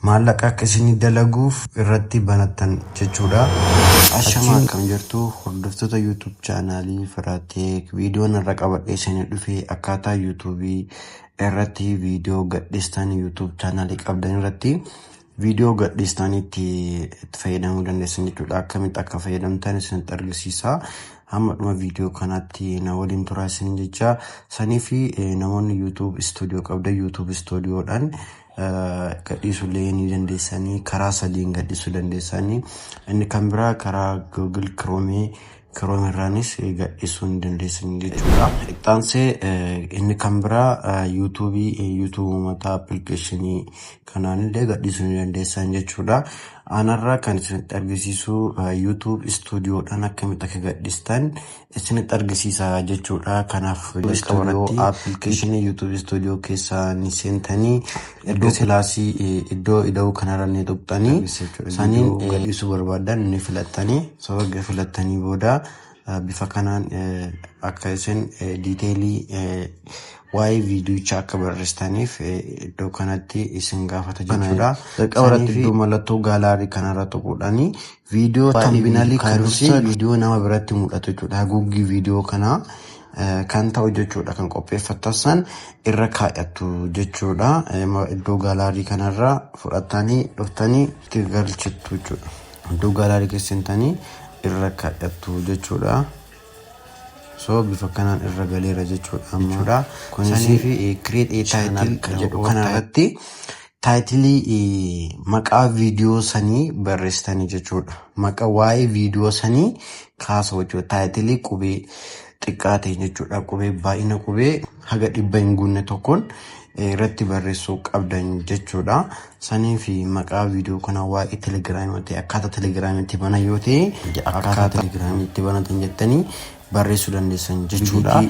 Maallaqa akka isinii dalaguuf irratti banattan jechuudha. Ashamaa, akkam jirtu hordoftoota YouTube channelii Firaateek? Viidiyoon irra qabadhee isinii dhufe akkaataa YouTubeii irratti viidiyoo gadhiistan, YouTube channelii qabdan irratti viidiyoo gadhiistanitti itti fayyadamuu dandeessan jechuudha. Akkamitti akka fayyadamtan isinitti argisiisa. Hamma dhuma viidiyoo kanaatti na waliin turaa isin jecha. Sanii fi namoonni YouTube Studio qabdan, YouTube Studioodhaan gadhiisuullee ni dandeessanii. Karaa sadiin gadhiisuu dandeessanii. Inni kan biraa karaa Google Chrome, Chrome irraanis gadhiisuu ni dandeessanii jechuudha. Ittaansee inni kan biraa YouTubeii, YouTube mataa applicationii kanaanillee gadhiisuu ni dandeessan jechuudha. Anarraa kan isinitti argisiisu YouTube Studioodhaan akkamitti akka gadhiistan isinitti argisiisa jechuudha. Kanaaf Studio applicationii YouTube Studio keessaa ni seentanii, iddoo plusii, iddoo ida'uu kanarra ni tuqxanii, saniin gadhiisuu barbaadan ni filattanii. Sababa filattanii booda bifa kanaan akka isin detailii waa'ee viidiyoocha akka barreessitaniif iddoo kanatti isin gaafata jechuudha. Jalqaba irratti iddoo mallattoo gallery kanarra tuquudhaani viidiyoo thumbnailii kan viidiyoo nama biratti mul'atu jechuudha. Haguuggii viidiyoo kanaa kan ta'u jechuudha, kan qopheeffattan san irra kaa'attu jechuudha. Iddoo gallery kanarra fudhattanii dhuftanii itti galchittu jechuudha. Iddoo gallery keessa seentanii irra kaa'attu jechuudha. So bifa kanaan irra galeera jechuudha. Jechuudha. Kunis fi create a title kan jedhu kanarratti titleii maqaa viidiyoo sanii barreessitanii jechuudha. Maqaa waa'ee viidiyoo sanii kaasa jechuudha. Titleii qubee xiqqaa ta'e jechuudha. Qubee baay'ina qubee haga 100 hin guunne tokkoon irratti barreessuu qabdan jechuudha. Sanii fi maqaa viidiyoo kanaa waa'ee Telegramii yoo ta'e, akkaataa Telegramiitti banan yoo ta'e, akkaataa Telegramiitti banatan jettanii barreessuu dandeessan jechuudha.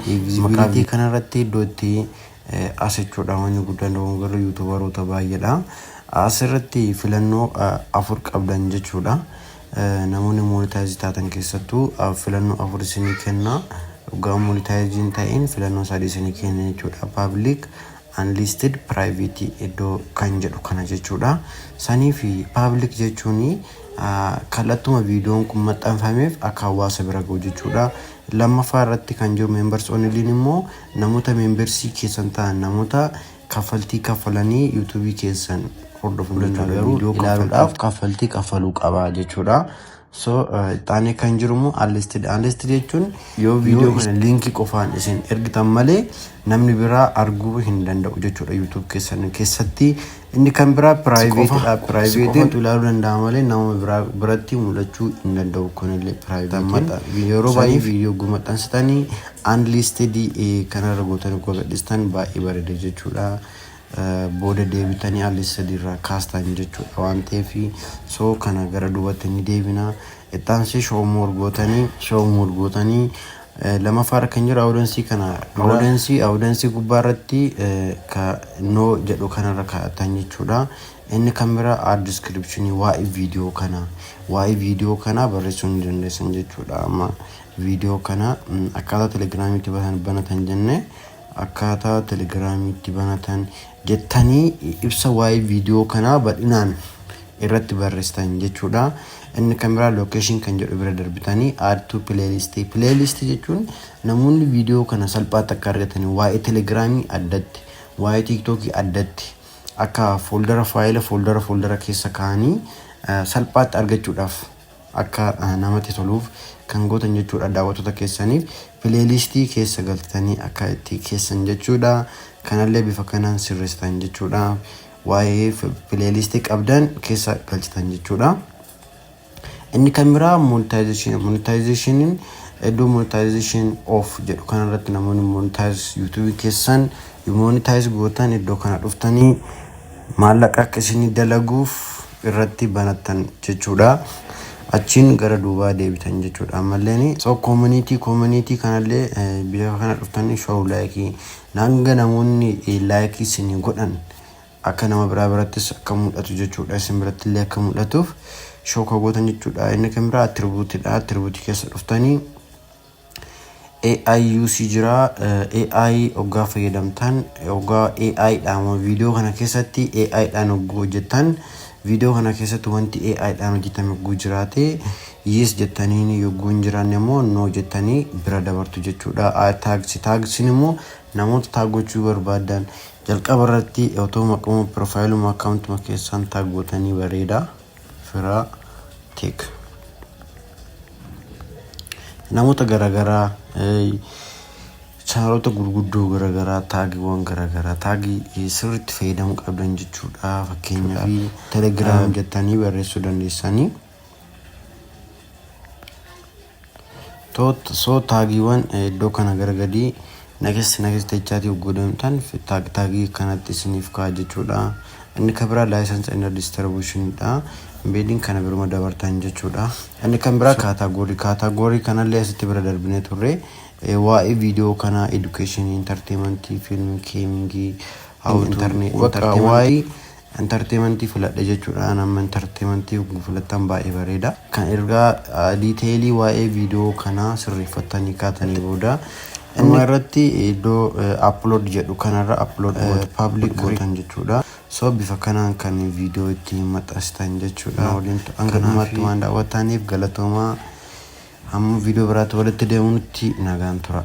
Maqaa kanarratti iddoo itti as jechuudha, wanni guddaan dogongorri YouTuberoota baay'eedha. Asirratti filannoo afur qabdan jechuudha. Namoonni monetize taatan keessattuu filannoo afur isinii kenna. Dhugaa monetize hin ta'in filannoo sadii isinii kenna jechuudha. Public, unlisted, private iddoo kan jedhu kana jechuudha. Sanii fi public jechuun kallattuma viidiyoon kun maxxanfameef akka hawaasa bira gahu jechuudha. Lammaffaa irratti kan jiru members onlyn immoo namoota membersii keessan ta'an, namoota kaffaltii kaffalanii YouTubeii keessan hordofuu jechuudha. Garuu ilaaluudhaaf kaffaltii kaffaluu qaba jechuudha. So xaanee kan jiru immoo unlisted. Unlisted jechuun yoo viidiyoo kana linkii qofaan isin ergitan malee namni biraa arguu hin danda'u jechuudha YouTube keessan keessatti. Inni kan biraa privatedha. Privateiin ilaaluu danda'a malee nama biraa biratti mul'achuu hin danda'u. Kunillee privateiin yeroo baay'ee viidiyoo maxxansitanii unlisted kanarra gootanii gadhistan baay'ee bareeda jechuudha. Booda deebitanii unlisted irraa kaastan jechuudha waan ta'eef, so kana gara duubatti ni deebina. Ittaansee show more gootanii lamaffaarra kan jiru audienceii kana, audienceii gubbaa irratti ka no jedhu kanarra kaa'atan jechuudha. Inni kan biraa add descriptionii waa'ee viidiyoo kanaa barreessuu ni dandeessan jechuudha. Amma viidiyoo kana akkaataa Telegramiitti banatan jenne, akkaataa Telegramiitti banatan jettanii ibsa waa'ee viidiyoo kanaa bal'inaan irratti barreessitan jechuudha. Inni kan biraa location kan jedhu bira darbitanii add to playlistii. Playlistii jechuun namoonni viidiyoo kana salphaatti akka argatanii waa'ee Telegramii addatti, waa'ee TikTokii addatti akka foldera faayila foldera keessa kaa'anii salphaatti argachuudhaaf akka namatti toluuf kan gootan jechuudha. Daawwattoota keessaniif playlistii keessa galtanii akka itti keessan jechuudha. Kanallee bifa kanaan sirreessitan jechuudha. Waa'ee playlistii qabdan keessa galchitan jechuudha. Inni kan biraa monetization. Monetizationiin iddoo monetization off jedhu kanarratti namoonni monetize YouTubeii keessan monetize gootan iddoo kana dhuftanii maallaqa akka isinii dalaguuf irratti banattan jechuudha. Achiin gara duubaa deebitan jechuudha. Ammalleen so community kanallee bifa kana dhuftanii show likeii hanga namoonni likeii isinii godhan akka nama biraa birattis akka mul'atu jechuudha. Isin biratti illee akka mul'atuuf show ka gootan jechuudha. Inni kan biraa attributeiidha. Attributeii keessa dhuftanii AI use jira. AI hoggaa fayyadamtan, hoggaa AI dhaan viidiyoo kana keessatti AI dhaan hogguu hojjettan Viidiyoo kana keessatti wanti AI dhaan hojjetame yogguu jiraate yes jettaniin, yogguu hin jiraanne immoo no jettanii bira dabartu jechuudha. Tags, tagsiin immoo namoota tag gochuu barbaadan jalqaba irratti otoo maquma profileuma accountuma keessaan tag gootanii bareeda. Firaa Tech. Namoota garaagaraa, channelota gurguddoo garaagaraa, tagiiwwan garaagaraa, tagii sirriitti fayyadamuu qabdan jechuudha. Fakkeenyaaf, Telegram jettanii barreessuu dandeessanii. So tagiiwwan iddoo kana gara gadii next next jechaatii yogguu deemtan tagii kanatti isiniif ka'a jechuudha. Inni kan biraa license and distributionidha. Embedding kana biruma dabartan jechuudha. Inni kan biraa category. Category kanallee asitti bira darbinee turre. Waa'ee viidiyoo kanaa education, entertainment, film, gaming, waa'ee entertainment filadhe jechuudha. Nama entertainment filattan baay'ee bareeda. Kan ergaa detailii waa'ee viidiyoo kanaa sirreeffattanii kaatanii booda, inni irratti iddoo upload jedhu kanarra upload public gootan jechuudha. So bifa kanaan kan viidiyoo ittiin maxxansitan jechuudha. Waliin hanga dhumaatti waan daawwattaniif galatoomaa. Hamma viidiyoo biraatti walitti deemuutti nagaan tura.